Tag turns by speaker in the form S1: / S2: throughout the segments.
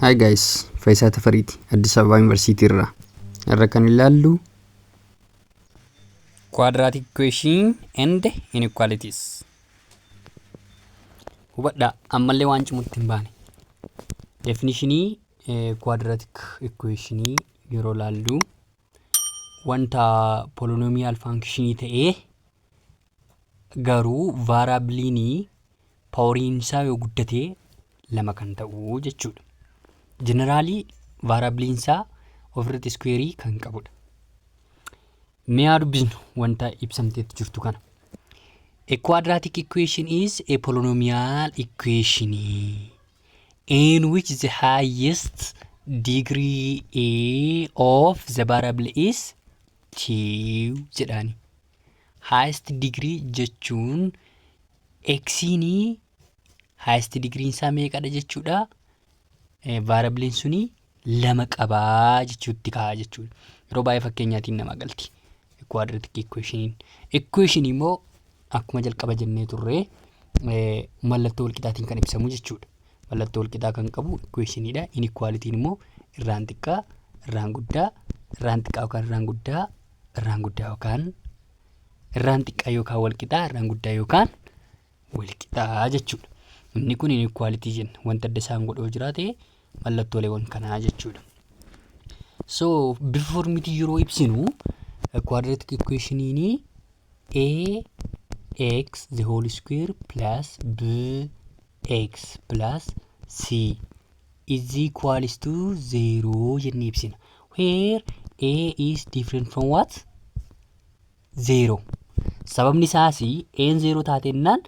S1: Hi guys, Faayisaa Tafariiti, Addis Ababa Yuunivarsiitii irraa. Irra kan ilaallu quadratic equation and inequalities. Hubadhaa, ammallee waan cimutti hin baane. Definitionii quadratic equationii yeroo ilaallu, wanta polynomial functionii ta'ee garuu variableiinii poweriin isaa yoo guddate lama kan ta'u jechuudha. Generalii variableiin isaa ofirratti squareii kan qabudha. Mee haa dubbisnu wanta ibsamteetti jirtu kana. A quadratic equation is a polynomial equation in which the highest degree a of the variable is 2 jedhaani. Highest degree jechuun xiinii highest degree isaa meeqadha jechuudha? Variableiin suni lama qabaa jechuutti ka'a jechuudha. Yeroo baay'ee fakkeenyaatiin nama galti. Quadratic equationiin. Equation immoo akkuma jalqaba jennee turre mallattoo walqixaatiin kan ibsamu jechuudha. Mallattoo walqixaa kan qabu equationiidha. Inequalityin immoo irraan xiqqaa, irraan guddaa, irraan xiqqaa yookaan irraan guddaa, irraan guddaa yookaan irraan xiqqaa yookaan walqixaa, irraan guddaa yookaan walqixaa jechuudha. Inni kun inequality jenna. Wanta adda isaan godhu yoo jiraate mallattooleewwan kanaa jechuudha. So bifa formitii yeroo ibsinu, quadratic equationiin a x the whole square plus b x plus c is equals to 0 jennee ibsina. Where a is different from what? 0. Sababni isaas a'n 0 taatennaan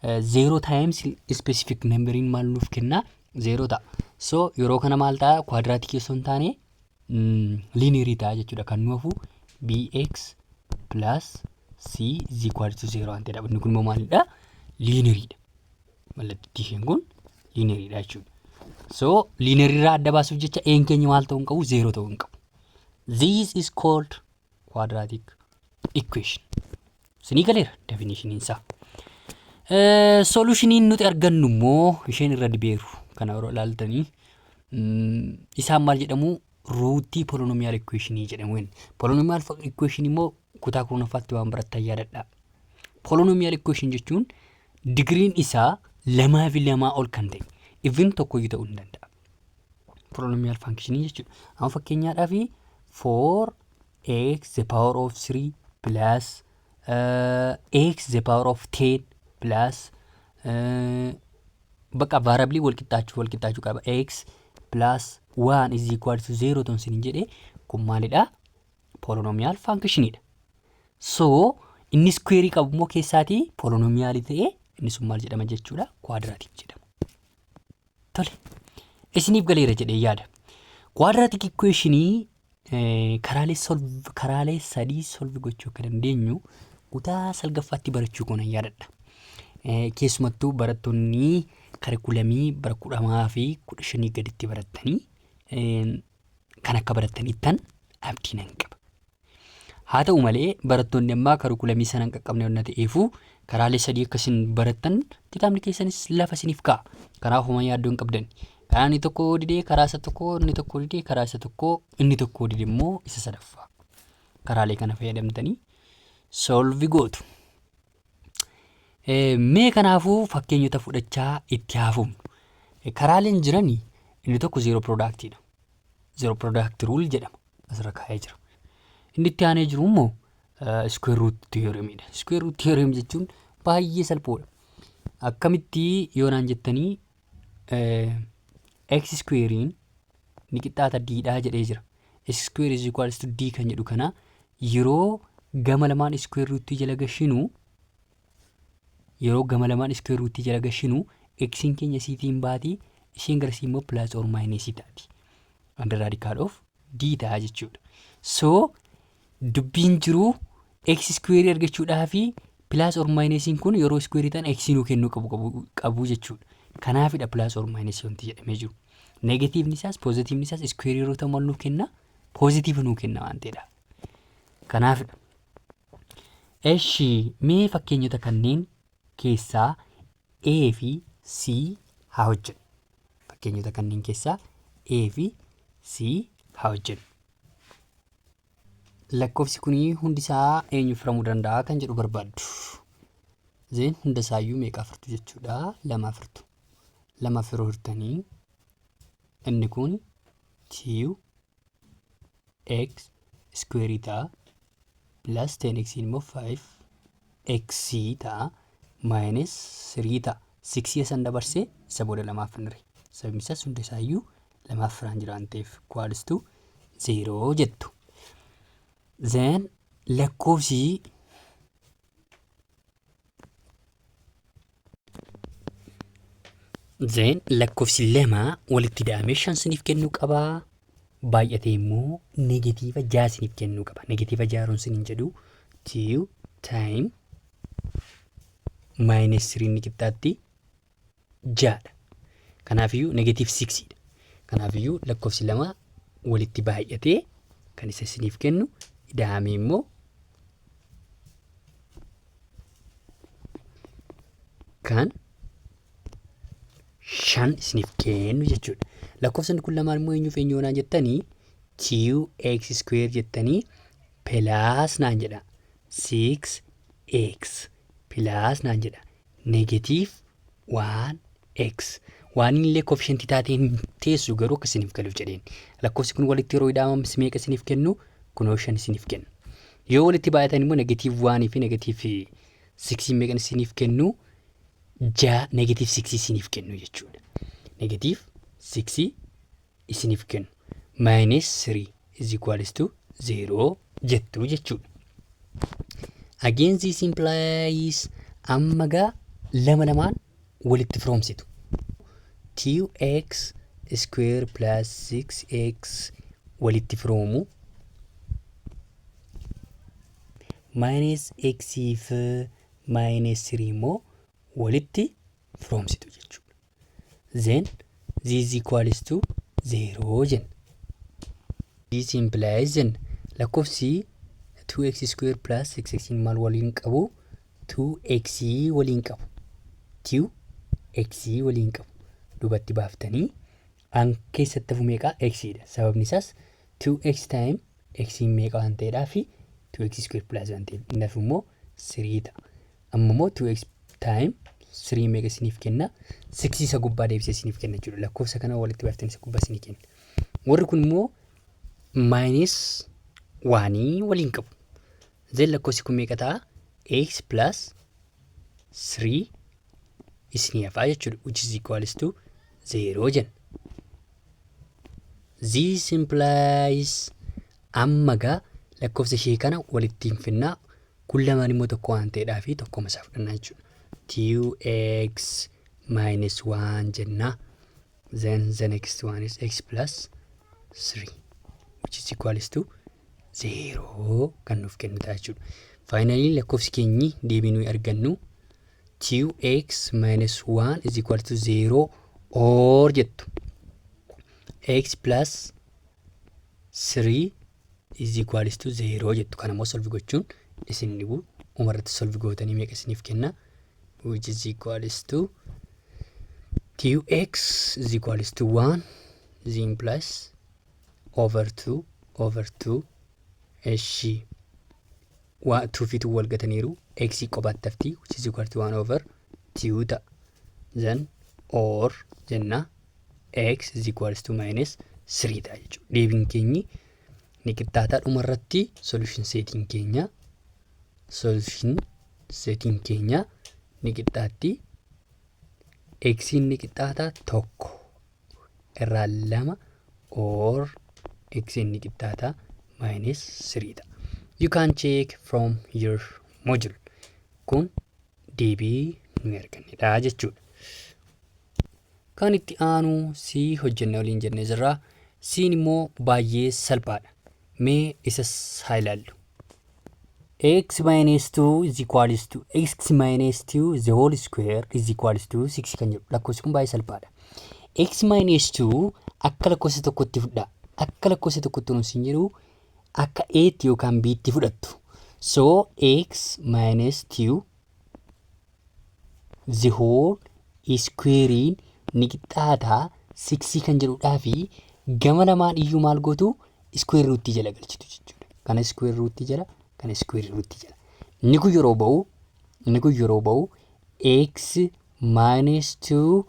S1: 0 times specific numberiin maal nuuf kenna? 0 ta'a. So yeroo kana maal ta'a? Quadraticii osoo hin taane linearii ta'a jechuudha. Kan nu hafu bx plus c is equal to 0 waan ta'eedha. Inni kun immoo maalidha? Lineariidha. Mallattiin isheen kun lineariidha jechuudha. So linearii irraa adda baasuuf jecha a'n keenya maal ta'uu hin qabu? 0 ta'uu hin qabu. This is called quadratic equation. Isinii galeera definitioniin isaa. Solutioniin nuti argannu immoo isheen irra dibeeru kana yeroo ilaaltanii isaan maal jedhamu? Rootii polynomial equationii jedhamu. Polynomial equation immoo kutaa 10ffaatti waan barattan yaadadha. Polynomial equation jechuun digiriin isaa lamaa fi lamaa ol kan ta'e, even tokkoyyuu ta'uu ni danda'a. Polynomial functionii jechuudha. Amma fakkeenyaadhaaf 4 x the power of 3 plus x the power of 10 plus bakka variableii wal qixxaachuu qaba, x plus 1 is equal to 0 ta'uun isin jedhee, kun maalidha? Polynomial functionidha. So inni squareii qabu immoo keessaatii polynomialii ta'ee inni sun maal jedhama jechuudha? Quadratic jedhama. Tole. Isiniif galeera jedhee yaada. Quadratic equationii karaalee sadii solve gochuu akka dandeenyu kutaa salgaffaatti barachuu koo nan yaadadha. Keessumattuu barattoonni curriculumii bara 10 fi 15 gaditti barattanii kan akka barattaniittan abdii nan qaba. Haa ta'u malee barattoonni ammaa curriculumii sana hin qaqqabne waan ta'eefuu karaalee sadii akkasiin barattan kitaabni keessanis lafa isiniif kaa'a. Kanaaf homaa yaaddoo hin qabdan. Karaa inni tokko didee karaa isa tokko, inni tokko didee karaa isa tokko, inni tokko dide immoo isa sadaffaa. Karaalee kana fayyadamtanii solve gootu. Mee kanaafuu fakkeenyota fudhachaa itti haafumnu. Karaaleen jiran inni tokko zero productiidha. Zero product rule jedhama. Asirra kaa'ee jira. Inni itti aanee jiru immoo square root theoremidha. Square root theorem jechuun baay'ee salphoodha. Akkamitti yoo naan jettanii, x squarein ni qixxaata d dhaa jedhee jira. X square is equals to d kan jedhu kana yeroo gama lamaan square rootii jala gashinu, yeroo gama lamaan square rootii jala gashinu, xiin keenya siitiin baatii, isheen garasii immoo plus or minus taati. Under radical of d ta'a jechuudha. So dubbiin jiru x square argachuudhaa fi plus or minusiin kun yeroo square ta'an x nuu kennuu qabu jechuudha. Kanaafidha plus or minus wanti jedhamee jiru. Negativeni isaas positiveni isaas square yeroo ta'u maal nuuf kenna? Positive nuu kenna waan ta'eedha. Kanaafidha. Eshi, mee fakkeenyota kanneen keessaa A fi C haa hojjennu. Fakkeenyota kanneen keessaa A fi C haa hojjennu. Lakkoofsi kun hundi isaa eenyuuf hiramuu danda'a kan jedhu barbaaddu. Then hunda isaayyuu meeqa afurtu jechuudha? Lama afurtu. Lama afur hirtanii inni kun 2x square ta'a, plus 10x immoo 5x ta'a, minus 3 ta'a. 6 san dabarsee isa booda lamaaf hin hire. Sababni isaas hunda isaayyuu lamaaf firaan jira waan ta'eef, equals to 0 jettu. Then lakkoofsi lama walitti ida'amee shan siniif kennuu qabaa. Baay'atee immoo negative ja'a siniif kennuu qaba. Negative ja'aruun siniin jedhu, 2 time minus 3 inni qixxaatti ja'adha. Kanaafiyyuu negative 6dha. Kanaafiyyuu lakkoofsi lama walitti baay'atee kan isa isiniif kennu, ida'amee immoo kan shan isiniif kennu jechuudha. Lakkoofsonni kun lamaan immoo eenyuuf eenyu naan jettanii, 2x square jettanii plus naan jedha. 6x plus naan jedha. Negative 1x. Waan illee coefficientii taateen teessu garuu akka isiniif galuuf jedheen. Lakkoofsi kun walitti yeroo ida'aman meeqa isiniif kennu? Kunoo shan isiniif kennu. Yoo walitti baay'atan immoo negative 1 fi negative 6 meeqan isiniif kennu? Ja'a, negative 6 isiniif kennu jechuudha. Negative 6 isiniif kennu. Minus 3 is equals to 0 jettu jechuudha. Again, this implies amma gaa lama lamaan walitti firoomsitu. 2x square plus 6x walitti firoomu minus x fi minus 3 immoo walitti firoomsitu jechuudha. Then this is equals to 0 jenna. This implies jenna, lakkoofsi 2x square plus 6x maal waliin qabu? 2x waliin qabu. 2x waliin qabu. Duubatti baaftanii an keessatti hafu meeqa? X dha. Sababni isaas 2x time x meeqa waan ta'eedhaa fi 2x square plus waan ta'eef, inni hafu immoo 3 ta'a. Amma immoo 2x time 3 meeqa isiniif kenna? 6 isa gubbaa deebisee isiniif kenna jechuudha. Lakkoofsa kana walitti baaftanii isa gubbaa isinii kenna. Warri kun immoo minus 1 waliin qabu. Then lakkoofsi kun meeqa ta'a? X plus 3 isinii hafaa jechuudha. Which is equals to 0 jenna. This implies amma gaa lakkoofsa ishee kana walitti hin finnaa. Kun lamaan immoo tokko waan ta'eedhaa fi tokkoma isaa fudhannaa jechuudha. 2x minus 1 jenna. Then the next one is x plus 3, which is equals to 0 kan nuuf kennu ta'a jechuudha. Finally, lakkoofsi keenyi deebii nuyi argannu 2x minus 1 is equal to 0 or jettu, x plus 3 is equals to 0 jettu. Kana immoo solve gochuun isin dhibu. Umarratti solve gootanii meeqa isiniif kenna? Which is equals to 2x is equals to 1 then plus over 2 over 2. Eshi, waa 2 fi 2 wal gataniiru, x qobaatti hafti, which is equal to 1 over 2 ta'a. Then or jenna, x is equals to minus 3 ta'a jechuudha. Deebiin keenyi ni qixxaataa. Dhumarratti solution setiin keenya ni qixxaatti, x ni qixxaataa tokko irraa lama or x ni qixxaataa minus 3 ta'a. You can check from your module. Kun deebii nuyi argannedha jechuudha. Kan itti aanu C hojjennee waliin jennee jirra. C'n immoo baay'ee salphaadha. Mee isas haa ilaallu. X minus 2 is equals to x minus 2 the whole square is equals to 6 kan jedhu, lakkoofsi kun baay'ee salphaadha. X minus 2 akka lakkoofsa tokkotti fudhaa. Akka lakkoofsa tokkotti nuus hin jedhu, akka A'tti yookaan B'tti fudhattu. So x minus 2 the whole squarein ni qixxaataa 6 kan jedhudhaa fi Gama lamaan iyyuu maal gootu? Square root jala galchitu jechuudha. Kana square root jala, kana square root jala. Inni kun yeroo ba'u, inni kun yeroo ba'u x minus 2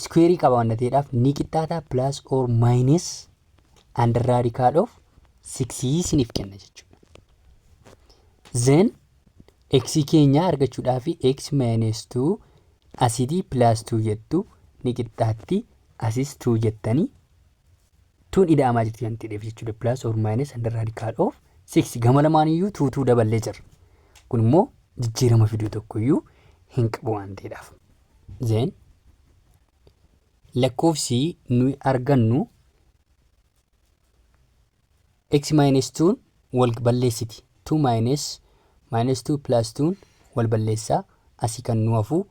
S1: square qaba waan ta'eedhaaf ni qixxaata plus or minus under radical of 6 isiniif kenna jechuudha. Then x keenya argachuudhaaf x minus 2 asitii plus 2 jettu ni qixxaatti, asis 2 jettanii tuun ida'amaa jirti kan ta'eef jechuudha. Plus or minus under radical of 6 gama lamaan iyyuu 2 2 daballee jira. Kun immoo jijjiirama fiduu tokko iyyuu hin qabu waan ta'eedhaaf. Then lakkoofsi nuyi argannu x minus 2 wal balleessiti. 2 minus minus 2 plus 2 wal balleessaa, asii kan nu hafu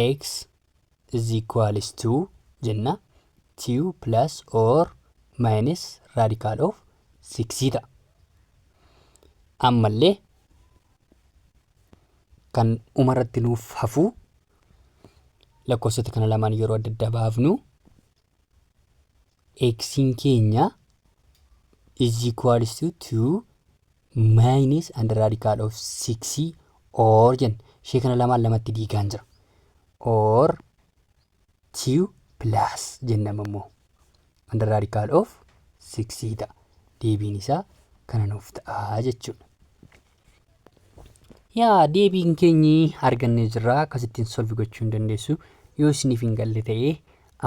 S1: x is equals to jenna 2 plus or minus radical of 6 ta'a. Ammallee kan dhumarratti nuuf hafu lakkoofsota kana lamaan yeroo adda addaa baafnu x'n keenya is equals to 2 minus under radical of 6 or jenna. Ishee kana lamaan lamatti diigaan jira. Or 2 plus jennama immoo under radical of 6 ta'a. Deebiin isaa kana nuuf ta'a jechuudha. Yaa, deebiin keenyi argannee jirra. Akkasittiin solve gochuu hin dandeessu. Yoo isiniif hin galle ta'ee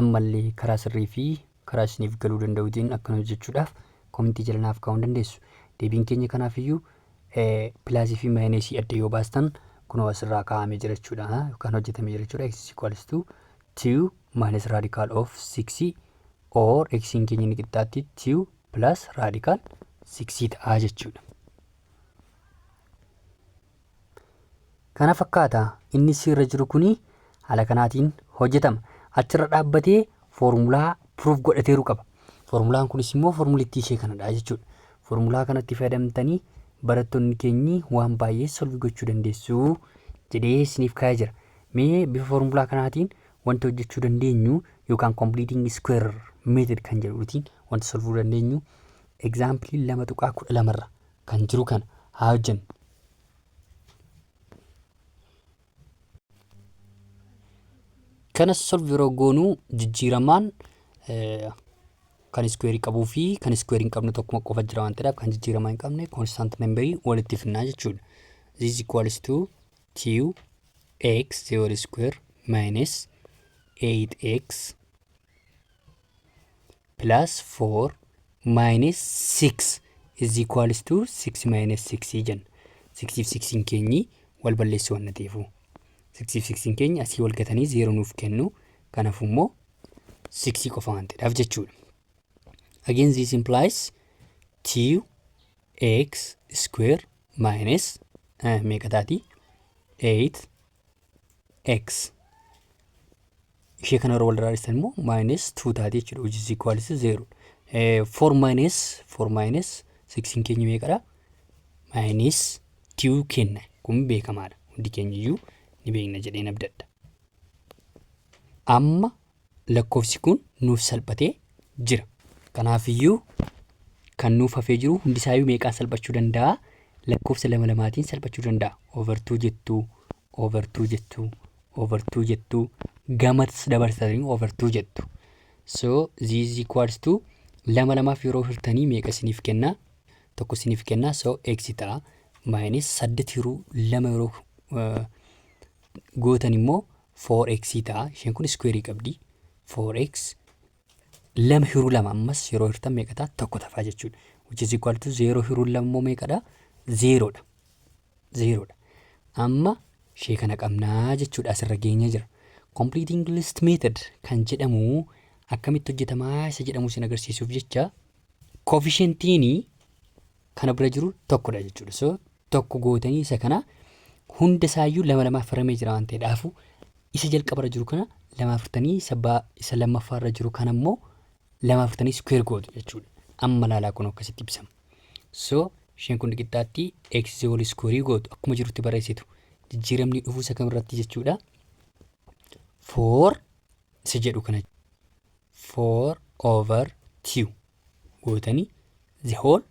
S1: ammallee karaa sirrii fi karaa isiniif galuu danda'uutiin akkana hojjechuudhaaf comment jala naaf kaa'uu hin dandeessu. Deebiin keenya kanaafiyyuu plusii fi minusii adda yoo baastan kunoo asirraa kaa'amee jira jechuudha. Yookaan hojjetamee jira jechuudha. X equals to 2 minus radical of 6 or x keenya inni qixxaatti 2 plus radical 6 ta'a jechuudha. Kana fakkaata, inni sirra jiru kuni haala kanaatiin hojjetama. Achirra dhaabbatee foormulaa proof godhateeru qaba. Foormulaan kunis immoo foormulittii ishee kanadha jechuudha. Foormulaa kanatti fayyadamtanii barattoonni keenyi waan baay'ee solve gochuu dandeessu jedhee isiniif kaa'ee jira. Mee bifa foormulaa kanaatiin wanta hojjechuu dandeenyu yookaan completing square method kan jedhuutiin wanta solvuu dandeenyu example 2.12rra kan jiru kana haa hojjennu. Kana solve yeroo goonuu jijjiiramaan kan square qabuu fi kan square hin qabne tokkuma qofa jira waan ta'eef kan jijjiiramaa hin qabne constant numberii walitti finnaa jechuudha. This equals to 2 x 0 square minus 8x plus 4 minus 6 is equals to 6 minus 6 jenna. 6 fi 6 keenyi wal balleessuu waan ta'eefu. 6 fi 6 keenya asii wal gatanii 0 nuuf kennu. Kanaafuu immoo 6 qofa waan ta'eedhaaf jechuudha. Again, this implies 2x square minus meeqa taati? 8x ishee kana yeroo wal irraa immoo minus 2 taati jechuudha, which is equals to 0. 4 minus 4 minus 6 keenya meeqadha? Minus 2 kenna. Kun beekamaadha, hundi keenya iyyuu ni beekna jedheen abdadha. Amma lakkoofsi kun nuuf salphatee jira. Kanaafiyyuu kan nuuf hafee jiru hundisaayyuu meeqaan salphachuu danda'a? Lakkoofsa lama lamaatiin salphachuu danda'a. Over 2 jettuu, over 2 jettuu, over 2 jettuu, gamas dabarsitanii over 2 jettu. So this is equals to lama lamaaf yeroo hirtanii meeqa isiniif kenna? Tokko isiniif kenna. So x ta'a. Minus saddeet hiruu lama yeroo gootan immoo 4x ta'a. Isheen kun square qabdi. 4x lama hiruu lama ammas yeroo hirtan meeqa ta'a? Tokko tafaa jechuudha. Which is equal to 0 hiruu lama immoo meeqadha? 0dha. 0dha. Amma ishee kana qabnaa jechuudha, asirra geenye jira. Completing list method kan jedhamu akkamitti hojjetamaa isa jedhamu isin agarsiisuuf jecha coefficientiin kana bira jiru tokkodha jechuudha. So tokko gootanii isa kana hunda isaayyuu lama lamaaf hiramee jira waan ta'eedhaafu isa jalqabarra jiru kana lamaaf hirtanii isa lammaffaarra jiru kana immoo lamaaf hirtanii square gootu jechuudha. Amma laalaa, kun akkasitti ibsama. So isheen kun qixxaatti x whole square gootu, akkuma jirutti barreessitu. Jijjiiramni dhufuu isa kamirratti jechuudha? 4 isa jedhu kana 4 over 2 gootanii the whole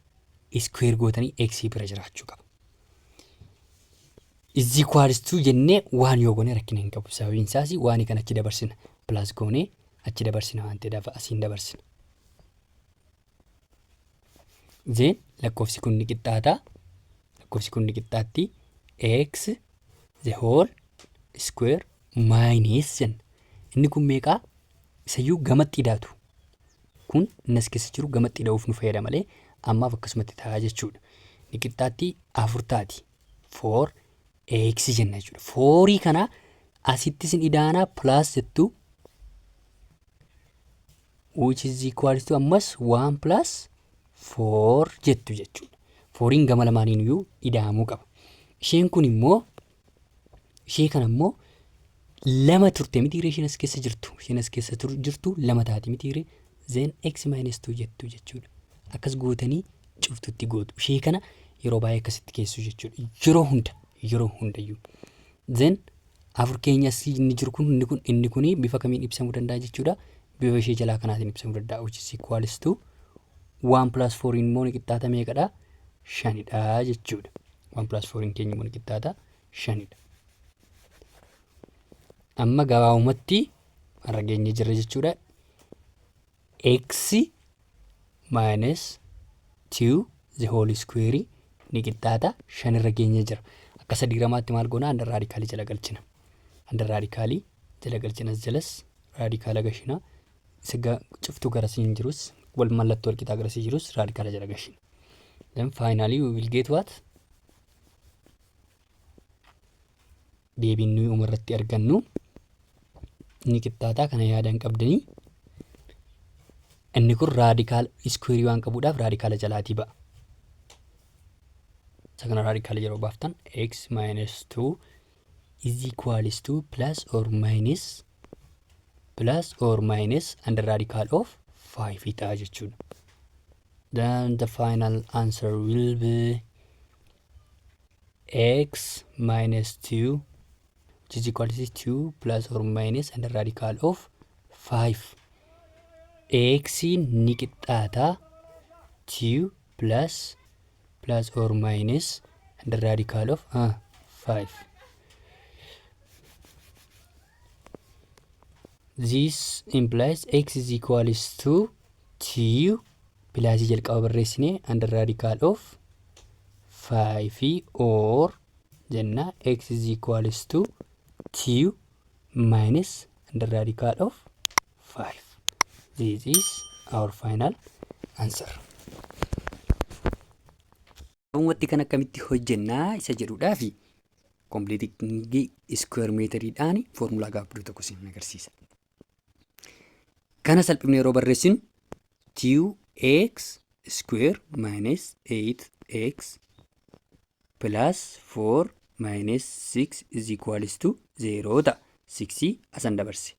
S1: square gootanii x bira jiraachuu qaba. Is equals to jennee waan yoo goone rakkina hin qabu. Sababiin isaas waan kan achi dabarsina. Plus goonee achi dabarsina waan ta'eedhaaf asiin dabarsina. Then lakkoofsi kun ni qixxaata. Lakkoofsi kun ni qixxaatti x the whole square minus jenna. Inni kun meeqaa? Isayyuu gamatti hidhaatu. Kun inni as keessa jiru gamatti hidha'uuf nu fayyada malee ammaaf akkasumatti ta'a jechuudha. Ni qixxaatti afur taati. 4 x jenna jechuudha. Fourii kana asitti isin idaanaa plus jettu, which is equals to ammas 1 plus 4 jettu jechuudha. Fouriin gama lamaaniin iyyuu ida'amuu qaba. Isheen kun immoo, ishee kana immoo lama turte miti, isheen as keessa jirtu. Isheen as keessa jirtu lama taati miti, then x minus 2 jettu jechuudha. Akkas gootanii cuftutti gootu. Ishee kana yeroo baay'ee akkasitti keessu jechuudha. Yeroo hunda, yeroo hundayyuu. Then afur keenya inni jiru kun, inni kun bifa kamiin ibsamuu danda'a jechuudha? Bifa ishee jalaa kanaatiin ibsamuu danda'a. Which is equals to 1 plus 4 immoo ni qixxaata meeqadha? Shanidha jechuudha. 1 plus 4 keenya immoo ni qixxaata shanidha. Amma gabaabumatti har'a geenye jirra jechuudha. X minus 2 the whole square ni qixxaata shanirra geenye jira. Akka sadii ramaatti maal goona? Under radicalii jala galchina. Under radicalii jala galchina, jalas radicala gashina. Isa cuftuu garasiin jirus, wal mallattoo walqixaa garasii jirus radicala jala gashina. Then finally we will get what? Deebiin nuyi umarratti argannu ni qixxaataa kana yaadaan qabdanii, inni kun radical squareii waan qabuudhaaf radicala jalaatii ba'a. Isa kana radicala yeroo baaftan x minus 2 is equals to plus or minus under radical of 5 ta'a jechuudha. Then the final answer will be x minus 2, which is equal to 2 plus or minus under radical of 5. X ni qixxaata 2 plus or minus under radical of 5. This implies x is equals to 2 plusii jalqaba barreessine under radical of 5 or jenna x is equals to 2 minus under radical of 5. This is our final answer. Wanti kan akkamitti hojjennaa isa jedhuudhaafi completing square methodiidhaan foormulaa gabaabduu tokko isin agarsiisa. Kana salphifnee yeroo barreessinu 2x square minus 8x plus 4 minus 6 is equals to 0 ta'a. 6 asan dabarse.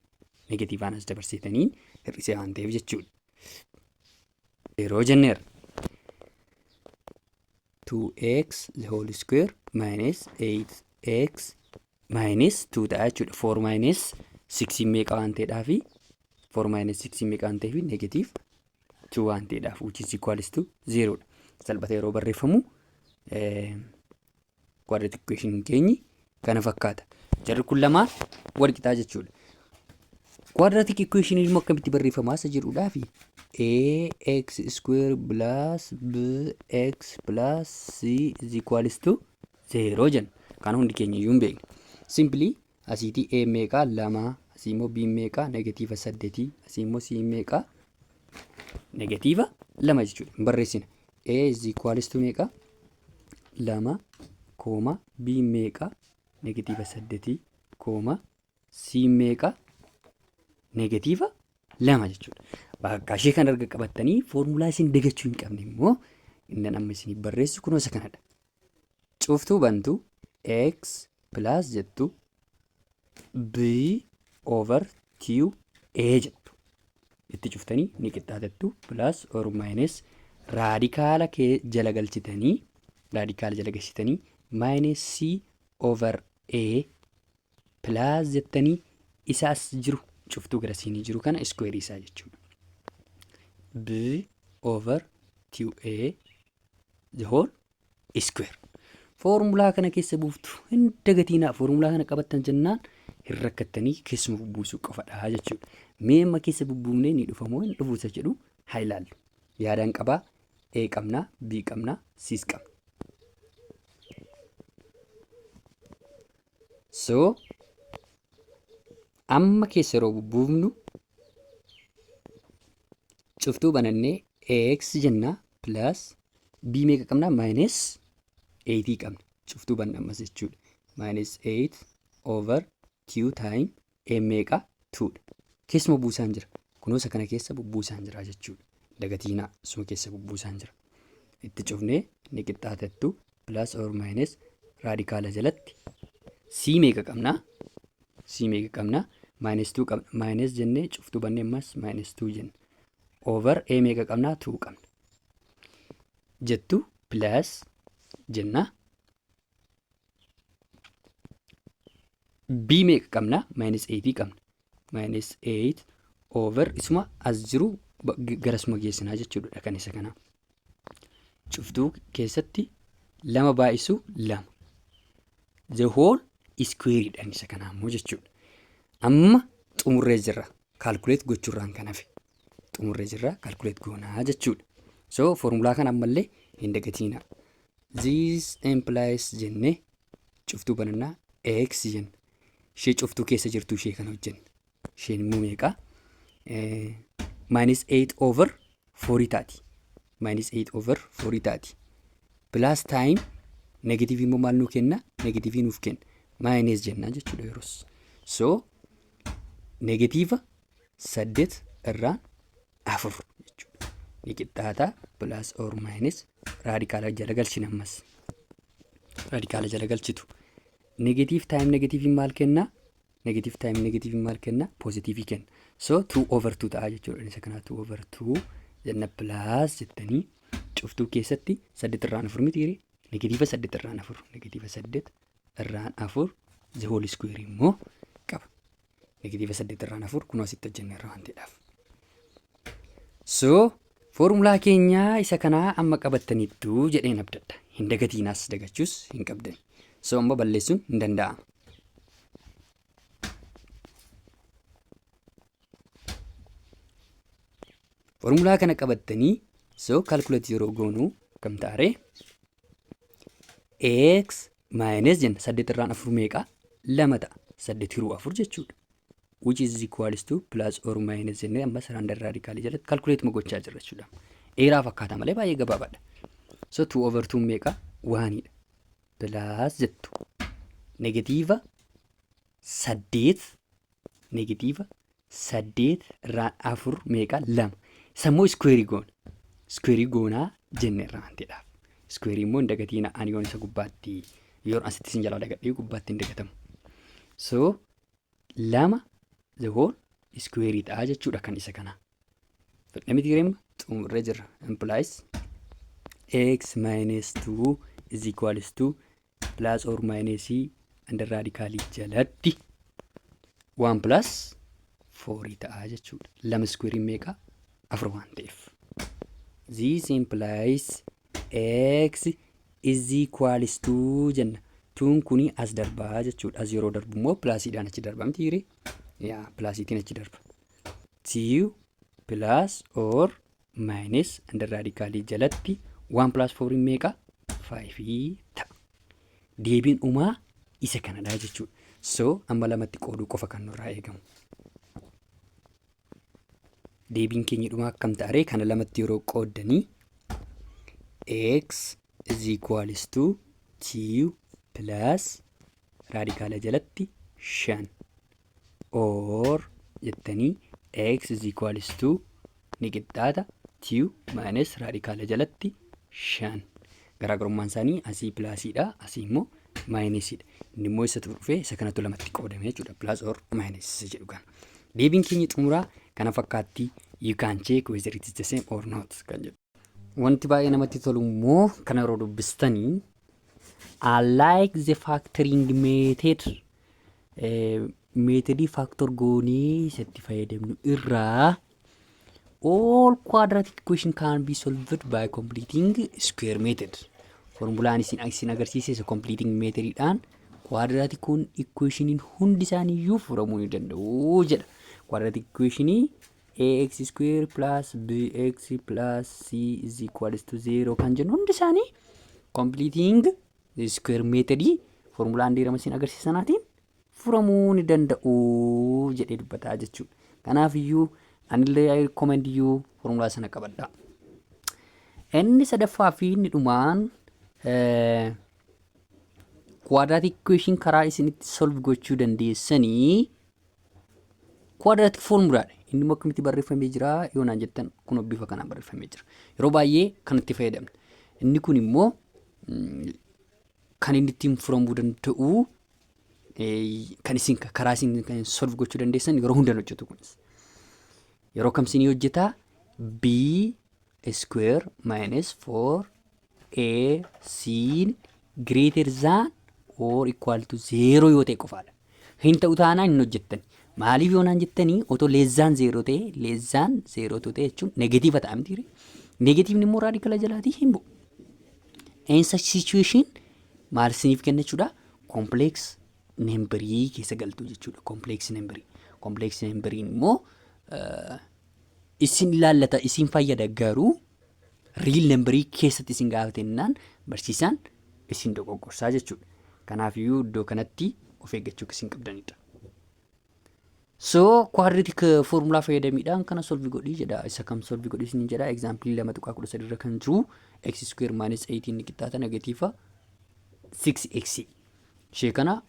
S1: Negativeaan as dabarseetaniin hir'isee waan ta'eef jechuudha. 0 jenneerra. 2x the whole square minus 8x minus 2 ta'a jechuudha. 4 minus 6 meeqa waan ta'eedhaafi, 4 minus 6 meeqa waan ta'eefi, negative 2 waan ta'eedhaaf, which is equals to 0 dha. Salphata yeroo barreeffamu quadratic equation keenyi kana fakkaata. Jarri kun lamaan wal qixaa jechuudha. Quadratic equation immoo akkamitti barreeffamaa isa jedhuudhaafi ax square plus bx plus c is equals to 0 jenna. Kana hundi keenya iyyuu hin beekne. Simply asiitii a meeqaa? Lama, asii immoo b meeqaa? Negative saddeetii, asii immoo c meeqaa? Negative lama jechuudha. Hin barreessina. A is equals to meeqa? Lama comma b meeqa? Negative saddeetii comma c meeqa? Negative lama jechuudha. Bakka ishee kan erga qabattanii foormulaa isin dagachuu hin qabne immoo inni amma isinii barreessu kunoo isa kanadha. Cuftuu bantu, x plus jettu, b over 2 a jettu. Itti cuftanii ni qixxaatattu plus or minus radicala kee jala galchitanii, radicala jala galchitanii minus c over a plus jettanii isa as jiru cuftuu gara siinii jiru kana squareii isaa jechuudha. B over 2A the whole square. Foormulaa kana keessa buuftu hin dagatiinaa. Foormulaa kana qabattan jennaan hin rakkattanii, keessuma bubbuusuu qofadha jechuudha. Mee amma keessa bubbuufnee ni dhufa moo hin dhufu isa jedhu haa ilaallu. Yaadaan qabaa. A qabna, B qabna, C's qabna. So amma keessa yeroo bubbuufnu cuftuu banannee x jenna, plus b meeqa qabna? Minus 8 qabna. Cuftuu banna ammas jechuudha. Minus 8 over 2 time a meeqa? 2 dha. Keessuma buusaan jira. Kunuunsa kana keessa bubbuusaan jira jechuudha. Dagatiinaa, suma keessa bubbuusaan jira. Itti cufnee ni qixxaatattu plus or minus radical jalatti c meeqa qabna? C meeqa qabna? Minus 2 qabna. Minus jennee cuftuu bannee ammas minus 2 jenna. Over a meeqa qabna? 2 qabna. Jettu plus jenna. B meeqa qabna? Minus 8 qabna. Minus 8 over isuma as jiru garasuma geessinaa jechuudha kan isa kana. Cuftuu keessatti lama baay'isu lama. The whole square dha isa kanaa immoo jechuudha. Amma xumurree jirra. Calculate gochuurraan kan hafe. Xumurree jirra, calculate goonaa jechuudha. So foormulaa kana ammallee hin dagatiina. This implies jennee cuftuu banannaa, x jenna. Ishee cuftuu keessa jirtu ishee kana hojjenna. Isheen immoo meeqa? Minus 8 over 4 taati. Minus 8 over 4 taati. Plus time negative immoo maal nuu kenna? Negative nuuf kenna. Minus jenna jechuudha yeroos. So negative 8 irraan 4 jechuudha. Ni qixxaata plus or minus radical jala galchina ammas. Radical jala galchitu. Negative time negative maal kenna? Negative time negative maal kenna? Positive kenna. So 2 over 2 ta'a jechuudha. Isa kanaa 2 over 2 jenna, plus jettanii cuftuu keessatti 8 irraan 4 miti? Negative 8 irraan 4, negative 8 irraan 4 the whole square immoo qaba. Negative 8 irraan 4 kunoo asitti hojjenne irra waan ta'eedhaaf. So foormulaa keenyaa isa kanaa amma qabattaniittu jedheen abdadha. Hin dagatiinaas, dagachuus hin qabdan. So amma balleessuun hin danda'ama. Foormulaa kana qabattanii, so calculate yeroo goonu kam ta'aree? X minus jenna, 8 irraan 4 meeqa? Lama ta'a. 8 hiruu 4 jechuudha. Which is equals to plus or minus jennee amma sarara radicalii jalatti calculate ma gochaa jirra jechuudha. Dheeraa fakkaata malee baay'ee gabaabaadha. So 2 over 2 meeqa? Oneidha. Plus jettu. Negative 8, negative 8 irraan 4 meeqa? Lama. Isa immoo square goona. Square goonaa jenne irraa waan ta'eedhaaf. Square immoo hin dagatiina, ani yoon isa gubbaatti yoon asitti sin jalaa dagadhee gubbaatti hin dagatamu. So lama the whole square ta'a jechuudha kan isa kanaa. Fedha miti reemma xumurree jirra. Implies x minus 2 is equals to plus or minus under radical jalatti 1 plus 4 ta'a jechuudha. Lama square meeqa? Afur waan ta'eef. This implies x is equals to jenna. Tuun kuni as darbaa jechuudha. As yeroo darbu immoo plusiidhaan achi darba miti hiree? Yaa, plusiitiin achi darba. 2 plus or minus under radical jalatti 1 plus 4 meeqa? 5 ta'a. Deebiin dhumaa isa kanadha jechuudha. So amma lamatti qooduu qofa kan nurraa eegamu. Deebiin keenya dhumaa akkam ta'aree? Kana lamatti yeroo qooddanii x is equals to 2 plus radical jalatti 5 or jettanii x is equals to ni qixxaata 2 minus radical jalatti 5. Garaagarummaan isaanii asii plusiidha, asii immoo minusiidha. Inni immoo isatu dhufee isa kanatu lamatti qoodame jechuudha. Plus or minus jedhu kana. Deebiin keenya xumuraa kana fakkaatti. You can check whether it is the same or not kan jedhu. Wanti baay'ee namatti tolu immoo kana yeroo dubbistanii, unlike the factoring method, methodii factor goonee isatti fayyadamnu irraa, All quadratic equation can be solved by completing square method. Formulaan isin agarsiise isa completing methodidhaan quadratic equationiin hundi isaaniiyyuu furamuu ni danda'u jedha. Quadratic equationii ax square plus bx plus c is equals to 0 kan jennu hundi isaanii completing square methodii formulaan diirama isin agarsiisanaatiin furamuu ni danda'u jedhee dubbataa jechuudha. Kanaaf iyyuu anillee I recommend you formulaa sana qabadha. Inni sadaffaa fi inni dhumaan quadratic equation karaa isinitti solve gochuu dandeessanii quadratic formulaadha. Inni immoo akkamitti barreeffamee jira yoo naan jettan, kun bifa kanaan barreeffamee jira. Yeroo baay'ee kanatti fayyadamna. Inni kun immoo kan inni ittiin furamuu danda'u, kan isin karaa isin kan solve gochuu dandeessan, yeroo hundan hojjetu kunis. Yeroo kam isinii hojjetaa? B square minus 4 A C greater than or equal to 0 yoo ta'e qofaadha. Hin ta'u taanaan hin hojjettan. Maaliif yoo naan jettanii, otoo less than 0 ta'e, less than 0 ta'e jechuun negative ta'a miti. Negativeni immoo radical jalaatii hin bu'u. In such situation maal isiniif kenna jechuudha? Complex numberii keessa galtu jechuudha. Complex numberii. Complex numberiin immoo isin ilaallata, isin fayyada, garuu real numberii keessatti isin gaafatennaan barsiisaan isin dogoggorsaa jechuudha. Kanaafiyyuu iddoo kanatti of eeggachuu akka isin qabdanidha. So quadratic formulaa fayyadamiidhaan kana solve godhii jedha. Isa kam solve godhii isin jedha? Example 2.13 irra kan jiru, x square minus 18 ni qixxaata negative 6x. Ishee kana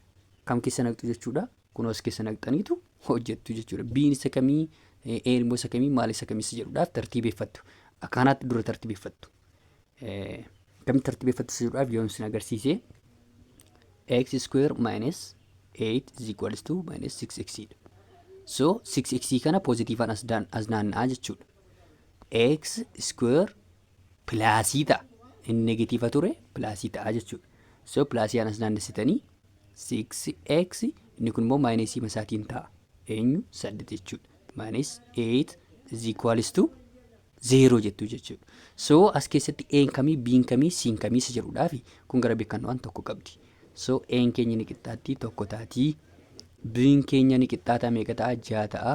S1: kam keessa naqxu jechuudha? Kun as keessa naqxaniitu hojjettu jechuudha. B'n isa kamii, A'n immoo isa kamii, maal isa kamii isa jedhuudhaaf tartiibeeffattu. Akkaanaatti dura tartiibeeffattu. Akkamitti tartiibeeffattu isa jedhuudhaaf yoon isin agarsiise, x square minus 8 is equals to minus 6x dha. So 6x kana positiveaan as naanna'aa jechuudha. X square plusii ta'a. Inni negative ture plusii ta'a jechuudha. So plusiin as naannessitanii 6x, inni kun immoo minusii masaatiin ta'a. Eenyu? 8 jechuudha. Minus 8 is equals to 0 jettu jechuudha. So as keessatti A'n kamii, B'n kamii, C'n kamii isa jedhuudhaafi kun gara beekannoowwan tokko qabdi. So A'n keenya ni qixxaatti tokko taatii. B'n keenya ni qixxaata meeqa ta'a? Ja'a ta'a.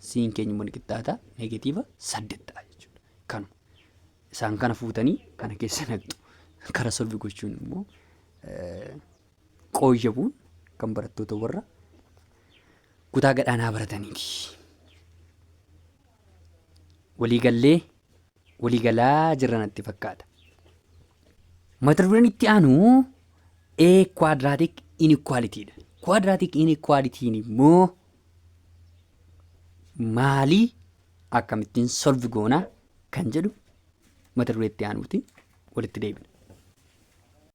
S1: C'n keenya immoo ni qixxaata negative 8 ta'a jechuudha. Kanuma. Isaan kana fuutanii kana keessa naqxu. Kara solve gochuun immoo qooyyabuun kan barattoota warra kutaa gadhaanaa barataniiti. Waliigallee waliigalaa jirra natti fakkaata. Mata dureen itti aanu A quadratic inequality dha. Quadratic inequality immoo maalii, akkamittiin solve goonaa kan jedhu mata duree itti aanuutiin walitti deebina.